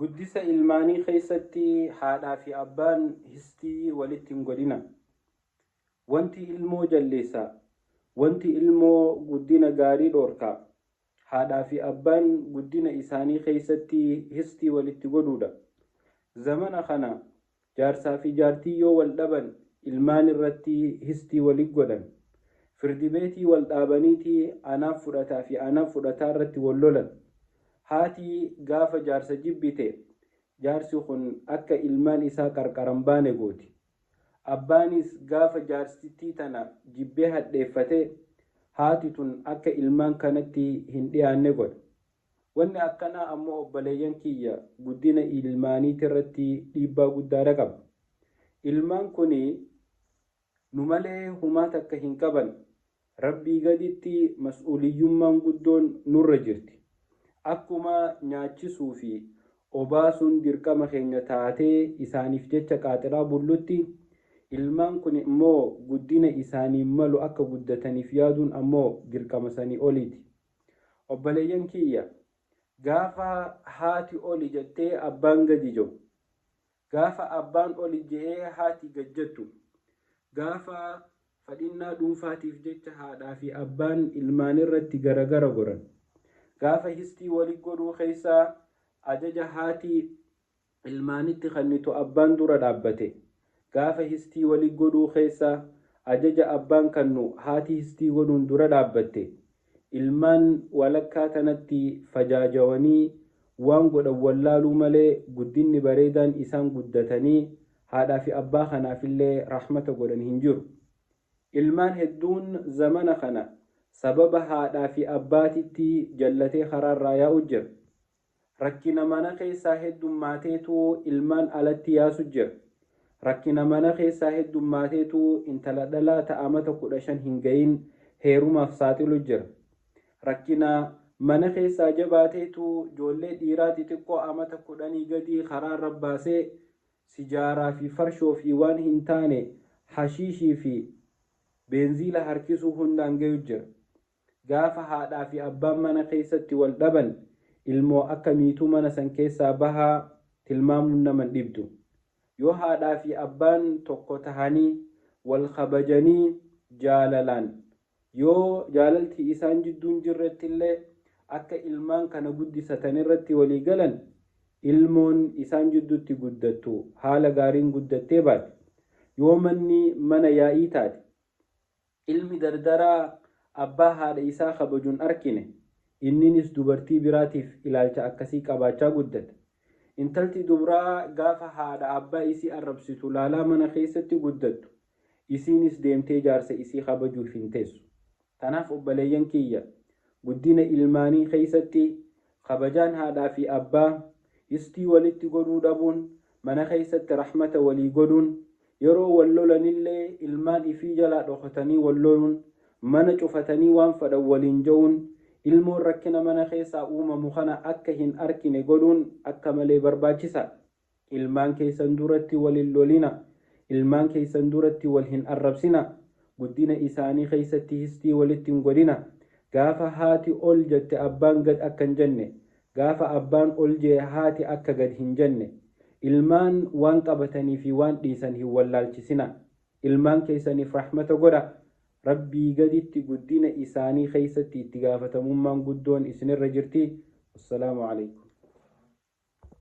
Guddisa ilmaanii keessatti haadhaa fi abbaan histii walitti hin godhina. Wanti ilmoo jalleessa, wanti ilmoo guddina gaarii dhoorka, haadhaa fi abbaan guddina isaanii keessatti histii walitti godhuudha. Zamana kana jaarsaa fi jaartii yoo wal dhaban ilmaan irratti histii wali godhan. Firdibeetii wal dhaabaniiti anaaf fudhataa fi anaaf fudhataa irratti wal lolan. Haati gaafa jaarsa jibbite, jaarsi kun akka ilmaan isaa qarqaran baane gooti. Abbaanis gaafa jaarsittii tana jibbee hadheeffate, haati tun akka ilmaan kanatti hin dhiyaanne godha. Wanni akkanaa ammoo, obboleeyyan kiyya, guddina ilmaaniitirratti dhiibbaa guddaadha qaba. Ilmaan kun nu malee humaa takka hin qaban. Rabbii gaditti mas'uuliyyummaan guddoon nurra jirti. Akkuma nyaachisuu fi obaasuun dirqama keenya taatee isaaniif jecha qaaxiraa bullutti, ilmaan kun immoo guddina isaaniin malu akka guddataniif yaaduun ammoo dirqama sanii oliiti. Obboleeyyan kiyya, gaafa haati oli jettee abbaan gadi jedhu, gaafa abbaan oli je'ee haati gad jettu, gaafa fadhinnaa dhuunfaatiif jecha haadhaa fi abbaan ilmaan irratti garagara goran, gaafa histii wali godhuu keessaa ajaja haati ilmaanitti kennitu abbaan dura dhaabbate, gaafa histii wali godhuu keessa ajaja abbaan kennu haati histii godhuun dura dhaabbatte, ilmaan walakkaa tanatti fajaajawanii waan godhan wallaaluu malee guddinni bareedaan isaan guddatanii haadhaa fi abbaa kanaafillee rahmata godhan hin jiru. Ilmaan hedduun zamana kana sababa haadhaa fi abbaatitti jallatee karaarraa yaa'u jira. Rakkina mana keessaa heddummaateetu ilmaan alatti yaasu jira. Rakkina mana keessaa heddummaateetu intala dhalaa ta'amata 15 hin gahin heerumaaf saaxilu jira. Rakkina mana keessaa jabaateetu ijoollee dhiiraa xixiqqoo amata 10 gadii karaarra baasee sijaaraa fi farshoo fi waan hin taane, hashiishii fi beenziila harkisuu hundaan gayu jira. Gaafa haadhaa fi abbaan mana keessatti wal dhaban ilmoo akka miituu mana san keessaa bahaa tilmaamuun nama hin dhibdu. Yoo haadhaa fi abbaan tokko tahanii wal kabajanii jaalalaan, yoo jaalalti isaan jidduun jirretti illee, akka ilmaan kana guddisatan irratti walii galan, ilmoon isaan jidduutti guddattu haala gaariin guddattee baati. Yoo manni mana yaa'ii taate, ilmi dardaraa abbaa haadha isaa kabajuun arkine, inninis dubartii biraatiif ilaalcha akkasii qabaachaa guddata. Intalti dubraa gaafa haadha abbaa isii arrabsitu laalaa mana keessatti guddattu, isiinis deemtee jaarsa isii kabajuuf hin teessu. Kanaaf obboleeyyan kiyya, guddina ilmaanii keessatti kabajaan haadhaa fi abbaa, histii walitti godhuu dhabuun, mana keessatti rahmata walii godhuun, yeroo wal lolanillee ilmaan ifii jalaa dhokatanii wal loluun, mana cufatanii waan fedhan waliin je'uun, ilmoon rakkina mana keessaa uumamu kana akka hin arkine godhuun akka malee barbaachisaadha. Ilmaan keessan duratti wal hin lolina. Ilmaan keessan duratti wal hin arrabsina. Guddina isaanii keessatti histii walitti hin godhina. Gaafa haati ol jette abbaan gad akka hin jenne, gaafa abbaan ol jee haati akka gad hin jenne. Ilmaan waan qabatanii fi waan dhiisan hin wallaalchisina. Ilmaan keessaniif rahmata godha. Rabbii gaditti guddina isaanii keessatti itti gaafatamummaan guddoon isinirra jirti. Wassalaamu alaikum.